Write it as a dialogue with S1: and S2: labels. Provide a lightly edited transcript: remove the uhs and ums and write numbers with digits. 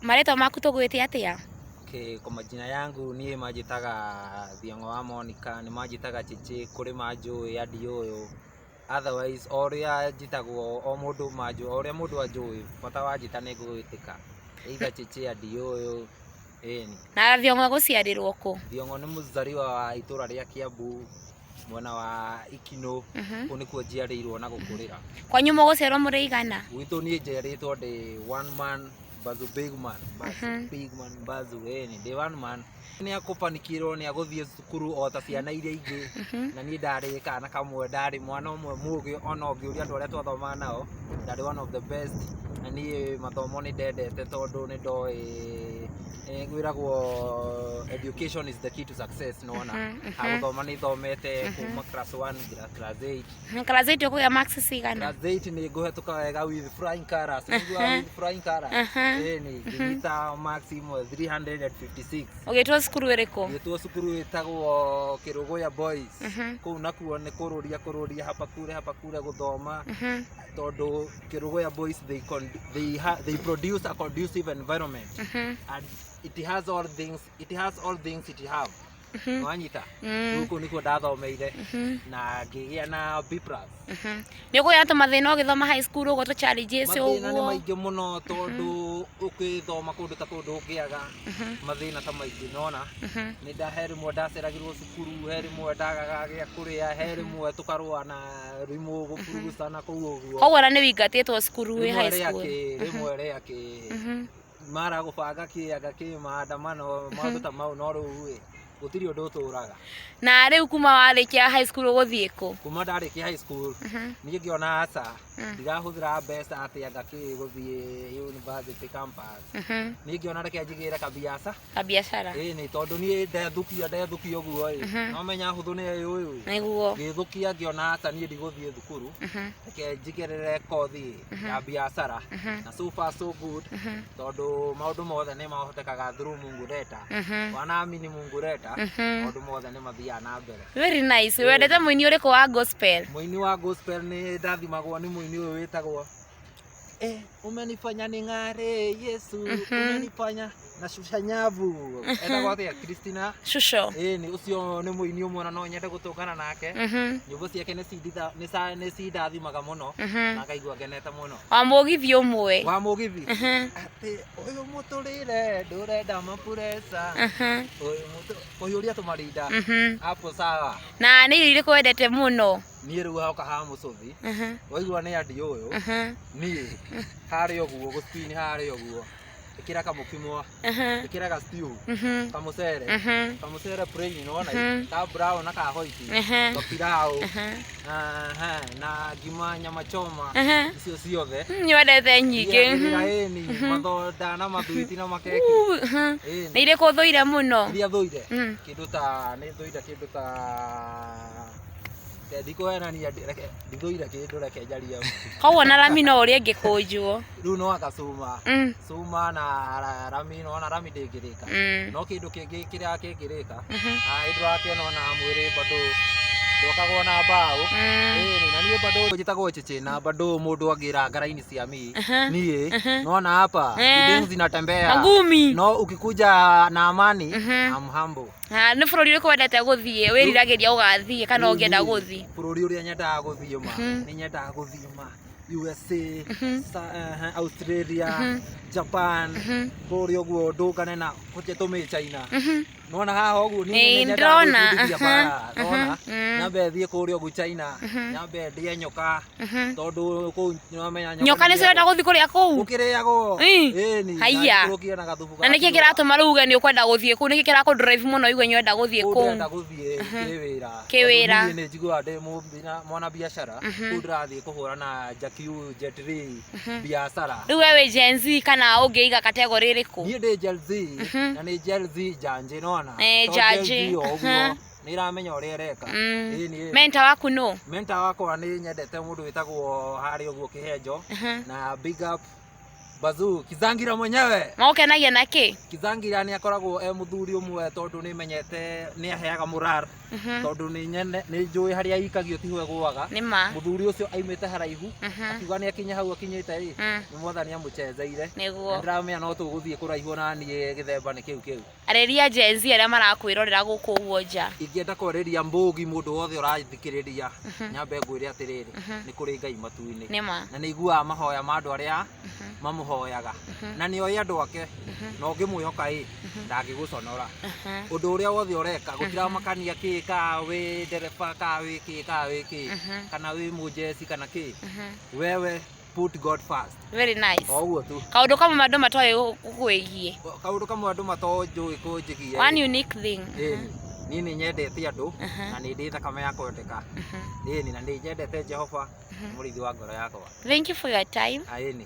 S1: Marĩtwa maku tũgwĩte atĩa?
S2: Okay, kwa majina yangu niĩ manjĩtaga Thiong'o wa Monica, nĩ manjĩtaga Chichi, kũrĩ manjũĩ andi ũyũ. Otherwise o ũrĩa njĩtagwo o mũndũ manjũĩ, o ũrĩa mũndũ anjũĩ, bata wanjĩta nĩ ngũgwĩtĩka. Either Chichi andi ũyũ, ĩni.
S1: Na Thiong'o gũciarĩrwo kũ?
S2: Thiong'o nĩ mũzaliwa wa itũra rĩa Kiambu, mwena wa Ikinũ, kũu nĩkuo njiarĩirwo na gũkũrĩra.
S1: Kwanyu mũgũciarwo mũrĩ aigana?
S2: Gwitũ niĩ njiarĩtwo ndĩ one man bazu big man, bazu big man bazu, ĩni ndĩ one man. Nĩ akũbanikirwo nĩ agũthiĩ cukuru o ta ciana iria ingĩ, na niĩ ndarĩ kana kamwe, ndarĩ mwana ũmwe mũgĩ, ona ũngĩũria andũ arĩa twathomaga nao, ndarĩ one of the best, na niĩ mathomo nĩ ndendete tondũ nĩ ndoĩ gwĩragwo education is the key to success, nĩwona. Gũthoma nĩ thomete kuma class 1 nginya class 8.
S1: Class 8 ũkũgĩa marks cigana?
S2: Class 8 nĩ ngũhetũka wega with flying colors. Nĩguo with flying colors. Ĩni ngĩnyita marks imwe 356.
S1: Ũgĩtwo cukuru ĩrĩkũ?
S2: Ngĩtwo cukuru ĩtagwo Kĩrũgũya Boys. Kũu nakuo nĩ kũrũria kũrũria hapa kure hapa kure gũthoma, tondũ Kĩrũgũya Boys they, con they, ha they produce a conducive environment and it has all things, it has all things it have. Wanyita? Rĩu kũu nĩkuo ndathomeire na ngĩgĩa na B plus.
S1: Nĩ ũkũgĩa na tũmathĩna ũgĩthoma high school ũguo, tũ challenges
S2: Mathĩna nĩ
S1: ũguo?
S2: Maingĩ mũno, tondũ ũgĩthoma kũndũ ta kũu ndũngĩaga mathĩna ta maingĩ, nona nĩ nda he rĩmwe ndaceragĩrwo cukuru, he rĩmwe ndagaga gĩa kũrĩa, he rĩmwe tũkarũa na rimũ gũburugucana kũu ũguo.
S1: Koguo ona nĩ wĩingatĩtwo cukuru wĩ
S2: Rĩmwe
S1: high
S2: rĩa
S1: school?
S2: kĩ rĩmwe rĩa kĩ mara gũbanga kĩ anga kĩ maandamano, maũndũ ta mau, no rĩu ĩ gũtirĩ ũndũ ũtũraga.
S1: Na rĩu kuma warĩkia high school ũgũthiĩ kũ?
S2: Kuma ndarĩkia high school, niĩ ngĩona aca, ndirahũthĩra mbeca atĩ anga kĩ gũthiĩ university campus. Niĩ ngĩona reke njigĩre kabiaca.
S1: Kabiacara.
S2: Ĩĩ, nĩ tondũ niĩ ndethukia ndethukia ũguo ĩ, no menya hũthũ nĩ ũyũ.
S1: Nĩguo.
S2: Ngĩthũkia ngĩona aca, niĩ ndigũthiĩ thukuru, reke njigĩrĩre kothi ya biacara, na so far so good, tondũ maũndũ mothe nĩ mahotekaga through Mungu leta. Wanaamini Mungu leta, maũndũ mothe nĩ mathiaga na mbere.
S1: Very nice. Wendete mũini ũrĩkũ wa gospel?
S2: Mũini wa gospel nĩ ndathimagwo nĩ mũini ũyũ wĩtagwo umenifanya ning'are Yesu, umenifanya na shusha nyavu, etagwo atĩa, Christina
S1: Shusho.
S2: Ĩĩ, nĩ ũcio nĩ mũini ũmwe na no nyende gũtũngana nake. Nyĩmbo ciake nĩ nĩ cindathimaga mũno na ngaigua ngenete mũno.
S1: Wa mũgithi ũmwe?
S2: Wa mũgithi atĩ ũyũ mũtũrĩre ndũrenda mapuresa, ũyũ kũhiũria tũmarinda hapo sawa.
S1: Na nĩ irio irĩkũ wendete mũno?
S2: Niĩ rĩu hoka ha mũcũthi, waigua nĩ andi ũyũ, niĩ harĩa ũguo gũspin harĩa ũguo, ĩkĩra kamũkimo, ĩkĩra ga stew, kamũcere, kamũcere plain, nĩwona ka brown na ka white, kapilau, aha, na ngima, nyama choma, icio ciothe.
S1: Nĩ wendete nyingĩ.
S2: Iria ĩni mathonda na mathwiti na makeki. Ĩni.
S1: Nĩ irĩkũ ũthũire mũno?
S2: Iria thũire, kĩndũ ta nĩ thũire kĩndũ ta reke ndikũhenania, reke ndithũire kĩndũ, reke njarie.
S1: Koguo na rami no ũrĩa ĩngĩkũnjwo?
S2: Rĩu no anga cuma. Cuma na rami, nona rami ndĩngĩrĩka. No kĩndũ kĩngĩ kĩrĩa kĩngĩrĩka, ĩ ndũrakĩona ona mwĩrĩ bado ndwakagwo na mbaũ. Ĩni, na niĩ bado njĩtagwo Chichi, na bado mũndũ angĩranga raini cia mi niĩ nona hapa things zinatembea.
S1: Magumi.
S2: No ukikuja na amani, I'm humble.
S1: Na nĩ bũrũri ũrĩkũ wendete gũthiĩ, wĩriragĩria ũgathiĩ kana
S2: Rĩu
S1: ũngĩenda
S2: niĩ,
S1: gũthiĩ?
S2: Bũrũri ũrĩa nyendaga gũthiĩ ma, nĩ nyendaga gũthiĩ ma USA, Australia, Japan, kũrĩa ũguo ndũngane na kũrĩa tũmĩ China. Nona haha ũguo niĩ
S1: Ĩĩ,
S2: nĩ nyendaga
S1: ndĩrona,
S2: gwĩbundithia bara, nona nyambe thiĩ kũrĩa ũguo China, nyambe ndĩe nyoka, tondũ kũu nĩwamenya.
S1: Nyoka nĩ ũrenda gũthiĩ kũrĩa kũu?
S2: Gũkĩrĩagwo. Ĩni, na
S1: Haiya.
S2: njikũrũkie na gathubu.
S1: Na nĩkĩ kĩratũma rĩu uge nĩ ũkwenda gũthiĩ kũu? Nĩkĩ kĩrakũ drive mũno uge nĩ ũrenda gũthiĩ
S2: Kũu
S1: kũu?
S2: ndĩrenda gũthiĩ kĩwĩra.
S1: Kĩwĩra.
S2: Tondũ niĩ nĩ njiguaga ndĩ mwana biacara, kũu ndĩrathiĩ kũhũra na Jack U, Jet Li biacara.
S1: Rĩu we wĩ Gen Z kana ũngĩiga category ĩrĩkũ?
S2: Niĩ ndĩ Gen Z, na nĩ Gen Z njanjĩ, nona.
S1: Eh,
S2: To Gen
S1: njanjĩ.
S2: Z o ũguo nĩ iramenya ũrĩa ĩreka. Ĩĩ, nĩ
S1: Mentor waku nũ?
S2: Mentor wakwa nĩ nyendete mũndũ wĩtagwo harĩa ũguo Kĩhenjo, na big up Bazuu Kizangira mwenyewe.
S1: Magũkenagia na kĩ?
S2: Kizangira nĩ akoragwo e mũthuri ũmwe, tondũ nĩ menyete nĩ aheaga moral. Tondũ nĩ nyene nĩ njũĩ harĩa ikagio tiho ĩgũaga.
S1: Nĩ ma.
S2: Mũthuri ũcio aimĩte haraihu, akiuga nĩ akinya hau akinyĩte rĩ, nĩ Mwathani amũcenjeire.
S1: Nĩguo.
S2: Ndĩramenya no tũgũthiĩ kũraihu na niĩ gĩthemba nĩ kĩu kĩu.
S1: Arĩria Gen Z arĩa marakwĩrorera gũkũ ũguo nja.
S2: Ingĩenda kwarĩria mbũgi mũndũ wothe ũrathikĩrĩria, nyambe ngwĩre atĩrĩrĩ, nĩ kũrĩ Ngai matu-inĩ.
S1: Nĩ ma.
S2: Na nĩ iguaga mahoya ma andũ arĩa mamũhoyaga, na nĩ oĩ andũ ake, na ũngĩmwĩhoka ĩ ndangĩgũconora. Ũndũ ũrĩa wothe ũreka gũtiramakania kĩ, ka wĩ ndereba, ka wĩ kĩ, ka wĩ kĩ, kana wĩ mũjeci kana kĩ, wewe put God first.
S1: Very nice.
S2: O ũguo tu.
S1: Kaũndũ kamwe andũ matoĩ gũkwĩgiĩ.
S2: Kaũndũ kamwe andũ matonjũĩ kũnjĩgie,
S1: One unique thing.
S2: Ĩni, niĩ nĩ nyendete andũ na nĩ ndĩ thakame ya kwendeka. Ĩni, na nĩ nyendete Jehova, mũrĩithi wa ngoro yakwa.
S1: Thank you for your time.
S2: Aĩni.